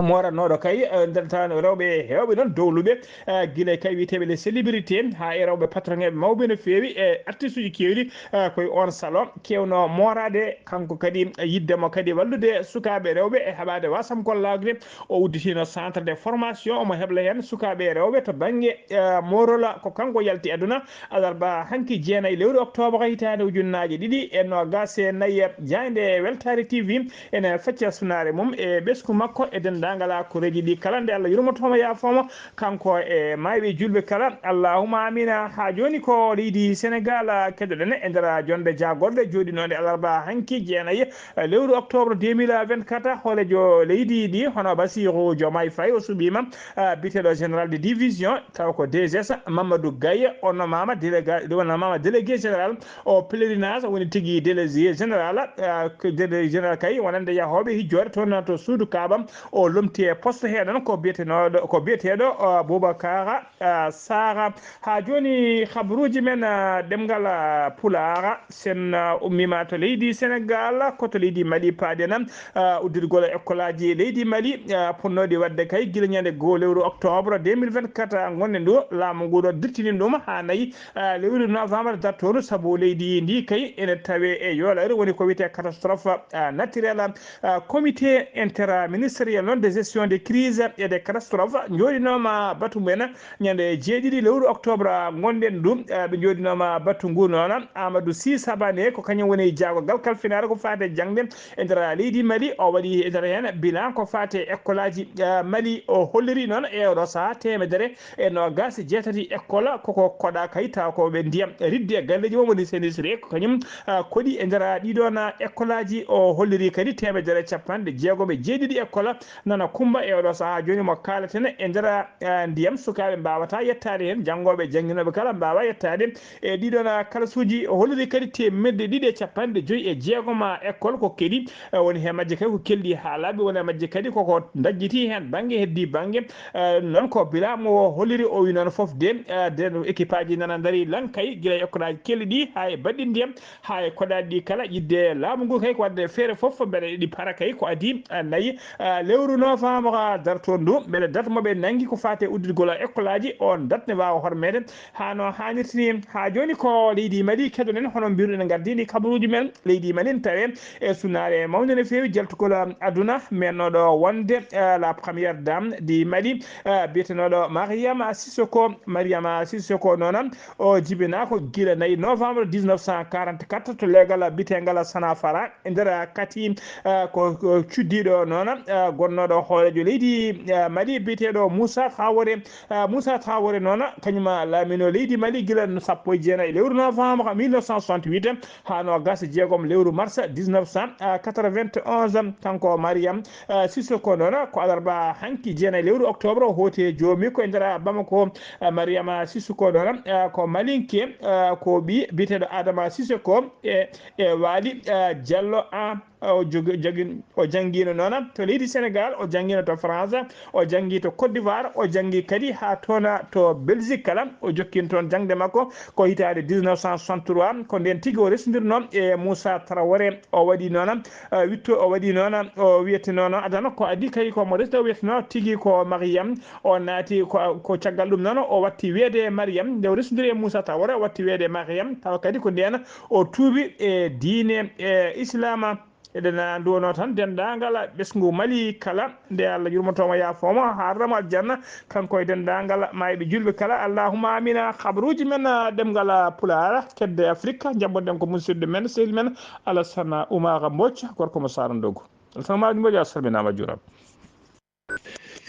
Mooratnooɗo kay, eh, nder tan rewɓe heewɓe noon dowluɓe, eh, gila kay wiyeteeɓe les célébrités, haa e rewɓe patron eɓe mawɓe no feewi, e artiste uji keewɗi, eh, koye oon salon keewno mooraade, kanko kadi yidde mo kadi wallude sukaaɓe rewɓe e heɓaade wasam gollaade. O udditino centre de formation, omo hebla heen sukaaɓe rewɓe to bannge, eh, moorol. Ko kanko yalti aduna alarba hanki jeenayi lewru octobre hitaande ujunnaaje ɗiɗi e noogaas e nayi. Jaaynde Weltaare T V ene fecca sunaare mum e ɓesngu makko e denndaangal koreeji ɗi kala, nde Allah yurmotooma yaafooma, kanko e maayɓe juulɓe kala. Allahumma amina. Haa jooni ko leydi Senegal keɗoɗen e nder jonnde jaagorɗe jooɗinoonde alarba hanki jeenayi lewru octobre deux mille vingt-quatre. Hooreejo leydi ndi hono Bassirou Diomaye Faye o suɓiima, ah, biyeteeɗo général de division, tawa ko D G S, Mamadou Gaye, o nomaama délégué, o nomaama délégué général au pèlerinage, woni tigi délégué général, ah, ko délégué général kay wonande yahooɓe hijjoore toon to suudu Kaaba. O lomti e poste he ɗon ko biyetenooɗo, ko biyeteeɗo, ah, Boubacar, ah, Sara. Haa jooni, habruuji men, ah, ɗemngal, ah, Pulaar, sen, ah, ummiima to leydi Senegal, ko to leydi Mali paaɗen, ah, uddirgol ekkolaaji leydi Mali, ah, potnooɗi waɗde kay gila ñande goo lewru octobre deux mille vingt-quatre, ah, ngonɗen ɗo, laamu ngu ɗo dirtini ɗum haa nayi, ah, lewru novembre dartoondu, sabu leydi ndi kay ene tawee e yoolare, woni ko wiyetee catastrophe, ah, naturelle. Ah, comité interministériel noon de gestion des crises et des catastrophes njooɗinooma batu mumen ñande jeeɗiɗi lewru octobre ngonɗen ɗum. Ah, ɓe njooɗinooma batu ngu noon, Amadou Sy Sabané ko kañum woni jaago galkal finaare ko faati e jaŋde e nder leydi Mali. O waɗi e nder heen bilan ko faati e ekkolaaji, ah, Mali. O holliri noon e oɗo sahaa teemedere e noogaas e jeetati école koko koɗa kay, tawa ko ɓe ndiyam riddi e galleeji mum, woni sainisserie, ko kañum, ah, koɗi e nder ɗiɗon, ah, école aji. O holliri kadi teemedere e capanɗe jeegom e jeeɗiɗi école nana kumba e oɗo sahaa jooni mo kaaleten e nder, ah, ndiyam, sukaaɓe mbaawata yettaade heen, janngooɓe e jannginooɓe kala mbaawa yettaade e ɗiɗon, ah, kalasuuji. O holliri kadi teemedde ɗiɗi e capanɗe joyi e jeegom, ah, école ko keɗi, eh, woni heen majje kadi ko kelɗi haa laaɓi, woni e majje kadi koko dajjiti heen bannge, heddi bannge, eh, noon ko bilan mo holliri. O wi noon fof de, eh, de équipe aji nana ndarii laŋ kay, gila e ekkolaaji kelɗi ɗi haa e baɗɗi ndiyam, haa e koɗaaɗi ɗi kala, yiɗde laamu ngu kay ko waɗde feere fof mbele ɗi para kay ko adii, eh, nayi, eh, lewru novembre dartoon ndu, mbele date mo ɓe nanngi ko faati e uddirgol ekkolaaji, oon date ne waawa hormeede haa no haanirta ni. Haa jooni ko leydi Mali keɗoɗen, hono mbiruɗen, ngardini kabaruuji men. Leydi Mali ne tawee e sunaare mawnde no feewi jaltugol aduna, mennooɗo wonde, eh, la première dame du Mali, eh, biyetenooɗo Mariama Sissoko. Mariama Sissoko noon, o jibinaa ko gila nayi novembre dix-neuf cent quarante-quatre to leegal biyeteengal Sanafara e nder Kati, eh, ko, ko cuddiiɗo noon, eh, gonnooɗo hooreejo leydi, eh, Mali biyeteeɗo Moussa Traoré. Eh, Moussa Traoré noon, kañum laamino leydi Mali gila no sappo e jeenayi lewru novembre mille neuf cent soixante-huit haa noogaas e jeegom lewru mars dix-neuf cent quatre-vingt-onze. Kanko Mariam, eh, Sissoko noon, ko alarba hanki jeenayi lewru octobre, o hooti e joomi ko e nder Bamako. Eh, Mariam Sissoko noon, eh, ko Malinke, eh, ko ɓii biyeteeɗo Adama Sissoko e, e Waali, eh, Diallo, ah, o jogi-, jogi-, o janngiino noon to leydi Senegal, o janngiino to France, o janngi to Côte d'Ivoire, o janngi kadi haa toon to Belgique kala. O jokkini toon jaŋde makko ko hitaande dix-neuf cent soixante-trois, ko ndeen tigi o resndirnoo e Moussa Traoré. O waɗi noon, eh, witto, o waɗi noon, o wiyetee noon, adana ko adii kay ko mo resde, o wiyetee noon tigi ko Mariam. O naati ko, ko caggal ɗum noon o watti wiyeede Mariam. Nde o resndiri e Moussa Traoré, o watti wiyeede Mariam, tawa kadi ko ndeen o tuubi e diine, e Islaama. Eɗen nduwanoo tan denndaangal ɓesngu Mali kala, nde Allah yurmotooma yaafooma, haarnamo aljanna, kanko e denndaangal maayɓe juulɓe kala. Allahumma amina. Habaruuji men, ah, ɗemngal, ah, Pulaar, kedde Afrik, njaɓɓoɗen ko musidɗo men, sehil men, Alassane Oumar Mbodj, gorko mo Saara Ndogo. Alassane Oumar Mbodj, a salminaama, a juuraama.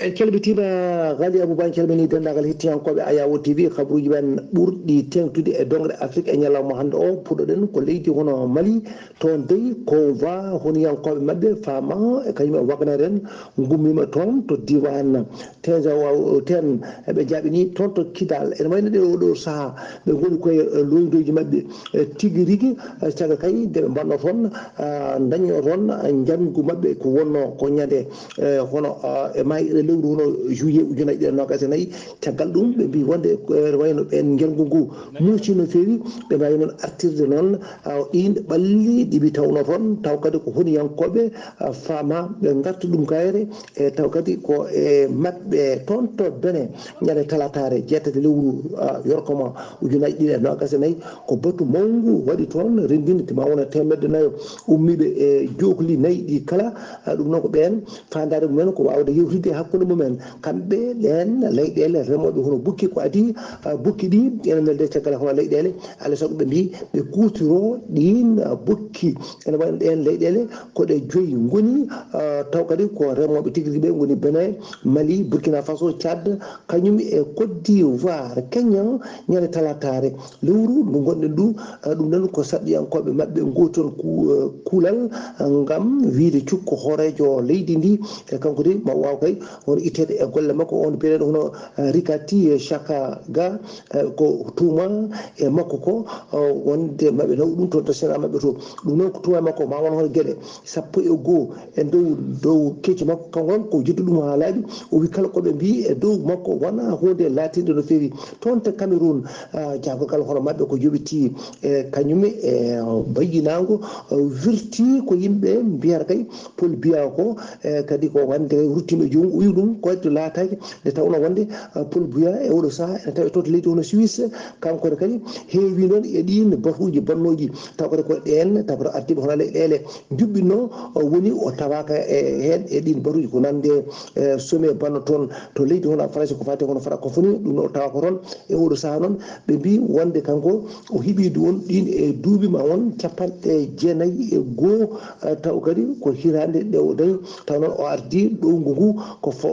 En calmitima Ghali Abouba, en calmini denndaangal hettiyankooɓe Ayawo T V. Kabaruuji men ɓurɗi teeŋtude e doŋre Afrik e ñalawma hannde o, puɗɗoɗen ko leydi hono Mali. Toon dey, convoi honiyankooɓe maɓɓe Fama e kañum e Wagner en ngummiima toon to diiwaan Tenzawa, teen eɓe njaaɓini toon to Kidal. Ene wayno ɗe oɗo sahaa ɓe ngoni koye, eh, loyndooji maɓɓe, eh, tigi rigi, eh, caggal kay nde ɓe mbaɗno toon, ah, dañno toon, ah, njanngu maɓɓe ko wonno ko ñande, eh, hono, ah, e maayi lewru hono juillet ujunaaji ɗiɗi e noogaas e nayi. Caggal ɗum ɓe mbi wonde, eh, wayno ɓeen njanngu ngu muusi no feewi, ɓe mbaawi noon artirde noon, ah, ɗiin ɓalli ɗi ɓe tawno toon, taw kadi ko honiyankooɓe, ah, Fama, ɓe ngarta ɗum kayre, e taw kadi ko e maɓɓe toon to Benin, ñande talataare jeetati lewru, ah, yorkoma ujunaaji ɗiɗi e noogaas e nayi, ko batu mawngu waɗi toon, renndinde ma wona teemedde nayo ummiiɓe e jookli nayi ɗi kala. Ah, ɗum noon ko ɓeen, faandaare mumen ko waawde yewtidde e hakkunde mumen, kamɓe ɗeen leyɗeele remooɓe hono bukki ko adii, ah, bukki ɗi ene welde caggal hono leyɗeele, alaa sago ɓe mbi ɓe kuutiro ɗiin, ah, bukki. Ene wayno ɗeen leyɗeele ko ɗe joyi ngoni, ah, taw kadi ko remooɓe tigi rigi ɓe ngoni Benin, Mali, Burkina Faso, Tchad, kañum e Côte d'Ivoire, Kenya, ñande talataare lewru ndu ngonɗen ndu. Ah, ɗum noon ko sarɗiyankooɓe maɓɓe ngooton ku-, eh, kuulal, ah, ngam wiyde cukko hooreejo leydi ndi, e kanko de ma waaw kay hono itteede e golle makko, on biyeteeɗo hono, ah, Rikati Shaka ga, eh, ko tuuma e makko ko, oh, wonde maɓe naw ɗum toon to Sénat maɓɓe to. Ɗum noon ko tuuma e makko, ma won hono geɗe sappo e goo e dow, dow kecce makko. Kanko noon ko jeddu ɗum haa laaɓi. O wi kala ko ɓe mbi e dow makko wona huunde laatinde no feewi. Toon to Cameroun, ah, jaagogal hono maɓɓe ko joɓiti e kañum e, oh, bayyinaango, oh, wirti ko yimɓe mbiyata kay Paul Biya ko, eh, kadi ko wonde ruttiima e joomum, o wi ɗum ko to laataaki, nde tawnoo wonde, eh, Paul Biya e oɗo sahaa ene tawi toon to leydi hono Suisse, kanko ne kadi heewi noon e ɗiin batuuji bonnooji, taw kadi ko ɗeen, taw kadi ardiiɓe hono leyɗeele njuɓɓinnoo, o woni o tawaaka e heen e ɗiin batuuji ko nande, eh, sommet banno toon to leydi hono Faransi ko faati hono francophonie, ɗum noon o tawaaka toon e oɗo sahaa noon. Ɓe mbi wonde kanko o heɓi ɗum ɗiin e duuɓi ma won capanɗe jeenayi e goo, eh, taw kadi ko hitaande ɗe o dañi, taw noon o ardi ɗowngu ngu ko fo-,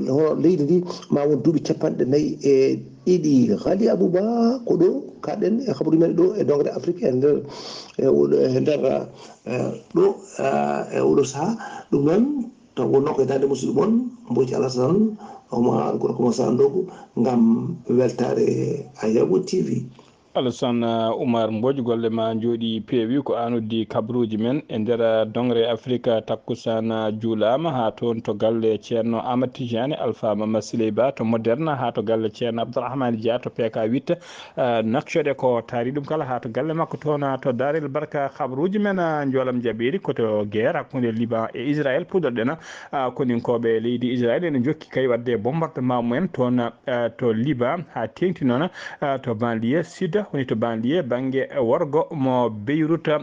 hono leydi ndi ma won duuɓi capanɗe nayi e ɗiɗi. Ghali Abouba, ko ɗo kaɗen e habaruuji men ɗo e doŋre Afrik e nder, e oɗo, e nder, eh, ɗo, eh, e oɗo sahaa. Ɗum noon, taw wonno ko e daande musidɗo mon, Mbooji Alasan, omo haa gorko mo Sandogo, ngam weltaare Ayabo T V. Alasan, uh, Oumar Mbodj, golle ma njooɗi peewi. Ko aan uddi kabaruuji men e nder, uh, doŋre Afrika. Takkusaan, uh, juulaama haa toon to galle Ceerno Amat Tijani Alfa Mama Siley Ba to Moderna, haa to galle Ceerno Abdourahmane Dia to P K huit. Uh, naccoɗe ko taari ɗum kala haa to galle makko toon, uh, to Daarel Barka. Kabaruuji men, uh, njoolam jaɓeeri ko to guerre hakkunde Liban e Israël. Puɗɗorɗen, uh, koninkooɓe leydi Israël ene njokki kay waɗde bombardement mumen toon, uh, to Liban haa teeŋti noon, uh, to banlieue sud, woni to banlieue bannge worgo mo Beyrouth, uh,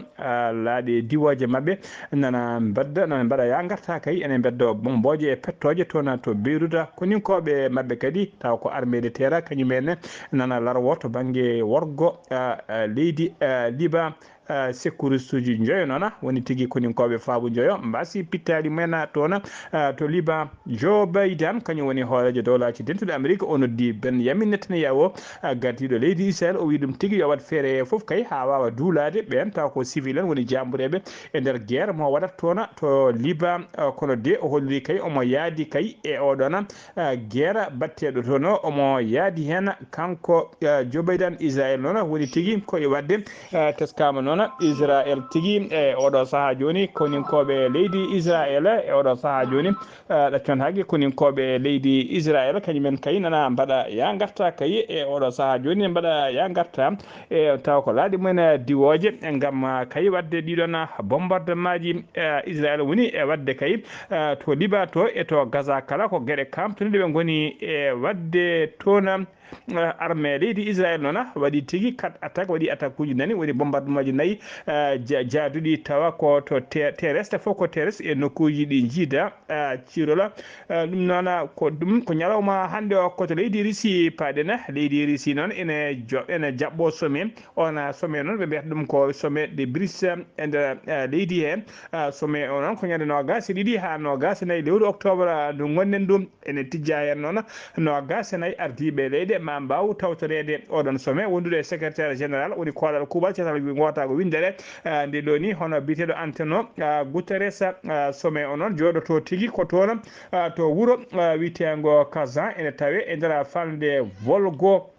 laaɗe diwooje maɓɓe nana mbadda, nana mbaɗa yaa ngarta kay ene mbeddo bombooje e pettooje toon to Beyrouth. Koninkooɓe maɓɓe kadi taw ko armée de terre kañum en nana larwo to bannge worgo, uh, uh, leydi, uh, Liban. Uh, sécuristuuji njoyo noon, woni tigi koninkooɓe faabu njoyo, mbasi pittaali mumen toon, uh, to Liban. Joe Biden, kañum woni hooreejo dowlaaji dentuɗe Amerik, o noddi Benjamin Netanyahu, uh, gardiiɗo leydi Israel, o wi ɗum tigi yo waɗ feere fof kay haa waawa duulaade ɓeen taw ko civil en woni jaambureeɓe e nder guerre mo waɗat toon to Liban. Uh, kono de o holliri kay omo yaadi kay e oɗon, uh, guerre batteɗo toon o, omo yaadi heen kanko, uh, Joe Biden. Israel noon woni tigi ko e waɗde, uh, teskaama noon Israel tigi e oɗo sahaa jooni, koninkooɓe leydi Israel e oɗo sahaa jooni, uh, ɗaccon hakke koninkooɓe leydi Israel kañum en kay nana mbaɗa yaa ngarta kay e oɗo sahaa jooni, mbaɗa yaa ngarta e taw ko laaɗe mumen diwooje ngam, uh, kay waɗde ɗiɗon bombardemaaji, uh, Israel woni e waɗde kay, uh, to Liban to e to Gaza kala ko geɗe kamtoniɗe ɓe ngoni e waɗde toon. Uh, armée leydi Israel noon waɗi tigi quatre attaque, waɗi attaque uji nani, woni bombardement ji eh, ja-, jaaduɗi tawa ko to te-, terrestre fof ko terrestre e nokkuuji ɗi njiida, eh, cirola. Eh, ɗum noon, ah, ko ɗum ko ñalawma hannde o ko to leydi Russie paaɗen. Leydi Russie noon ene jo-, ene jaɓɓo sommet. On, ah, sommet noon ɓe mbiyata ɗum ko sommet de BRICS e nder, eh, leydi he. Ah, sommet o noon ko ñande noogaas e ɗiɗi haa noogaas e nayi lewru octobre, ah, ndu ngonɗen ɗum. Ene tijja heen noon noogaas e nayi ardiiɓe leyɗe ma mbaaw tawtoreede oɗon sommet wondude e secrétaire général woni koolal kuuɓal catal ngootaago winndere, ah, nde ɗo ni hono biyeteeɗo Antonio, ah, Guterres. Ah, sommet o noon jooɗoto tigi ko toon, ah, to wuro, ah, wiyeteengo Kazan ene tawee e nder falnde Volgo.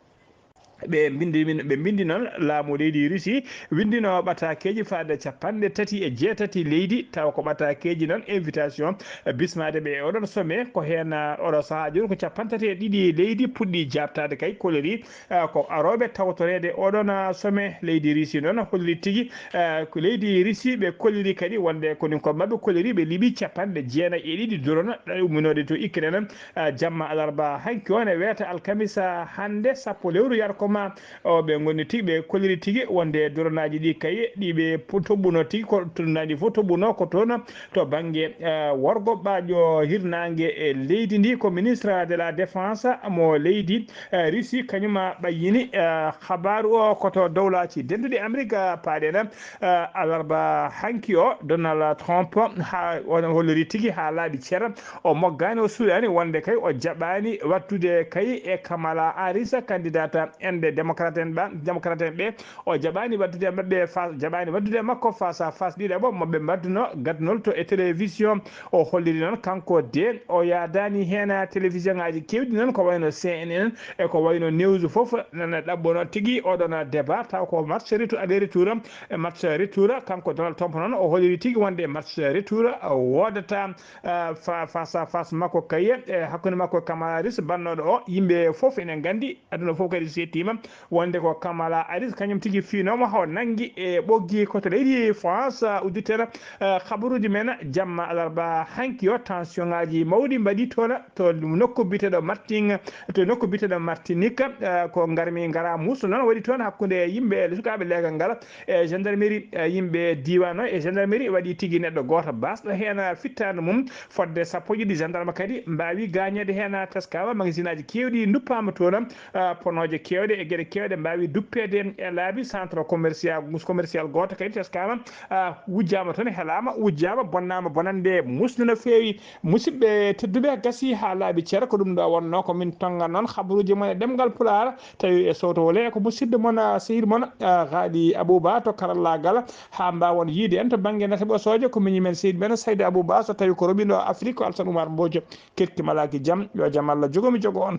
Ɓe mbindi min, ɓe mbindi noon laamu leydi Russie winndino ɓataakeeji fayde capanɗe tati e jeetati leydi, tawa ko ɓataakeeji noon invitation, eh, bismaade ɓe e oɗon sommet. Ko heen, ah, oɗo sahaa jooni ko capanɗe tati e ɗiɗi leydi puɗɗi jaabtaade kay kolori, ah, ko arooɓe tawtoreede oɗon, ah, sommet. Leydi Russie noon holliri tigi, ah, ko leydi Russie ɓe kolliri kadi wonde ko ɗum ko maɓɓe kolliri ɓe liɓi capanɗe jeenayi e ɗiɗi drone ɗe umminoɗe to Ukraine. Ah, jamma alarba hanki o ne weeta alkamisa hannde sappo lewru yarkoma o ɓe ngoni tigi, ɓe kolliri tigi wonde droneaji ɗi kay ɗi ɓe po-, toɓɓuno tigi ko droneaji fof toɓɓuno ko toon to bannge, eh, worgo ɓaaƴo hirnaange e leydi ndi. Ko ministre de la défense mo leydi, eh, Russie kañum ɓayyini, eh, habaru o ko to dowlaji denduɗi Amerika paaɗen, eh, alarba hanki o Donald Trump ha on holliri tigi ha laaɓi ceer o moggaani, o suuɗaani wonde kay o jaɓaani waɗtude kay e Kamala Harris, candidat ende démocrate en ɓa, démocrate en ɓe, o jaɓaani waɗtude e maɓɓe fa-, jaɓaani waɗtude e makko face à face ɗiɗaɓo mo ɓe mbaɗduno gadnol to e télévision. O holliri noon kanko de o yaadaani heen télévision ngaji keewɗi noon ko wayno C N N e ko wayno News fof nana ɗaɓɓuno tigi oɗon débat taw ko match retour, aller retour, e match retour. Kanko Donald Trump noon o holliri tigi wonde match retour woodata, ah, fa-, face à face makko kay, e hakkunde makko e Kamala Harris, bannoɗo o, yimɓe fof ene nganndi, aduna fof kadi seettiima, wonde ko Kamala Harris, kañum tigi fiinooma, o nanngi e ɓoggi ko to leydi France, ah, udditena, ah, habaruuji men jamma alarba hanki o, tension ngaji mawɗi mbaɗi toon to nokku biyeteeɗo Martin, to nokku biyeteeɗo Martinique, ah, ko ngarmi ngara muuso noon waɗi toon hakkunde yimɓe sukaaɓe leegal ngal e gendarmerie, eh, yimɓe diiwaan o e gendarmerie waɗi tigi neɗɗo gooto baasɗo heen fittaandu mum. Fodde sappo e ɗiɗi gendarme kadi mbaawi gaañeede heen, teskaama, magasin aji keewɗi nduppaama toon, eh, ponooje keewɗe e geɗe keewɗe mbaawi duppeede e laabi. Centre commercial, commercial gooto kadi teskaama, eh, wujjaama toon, helaama, wujjaama, bonnaama bonannde musde no feewi. Musidɓe tedduɓe, gasi haa laaɓi ceer, ko ɗum ɗo wonnoo ko min tonngan noon habaruuji mon e ɗemngal Pulaar. Tawi e sowto wole ko musidɗo mon, ah, sehil mon, ah, Haali Abouba to karallaagal, haa mbaawon yiide en to bannge nate ɓosooje, ko miñi men sehil men Saydu Abouba, so tawi ko roɓindo Afrik ko Alsan Oumar Mbodj. Kirki malaaki jam, yo jam Allah jogo mi jogo on.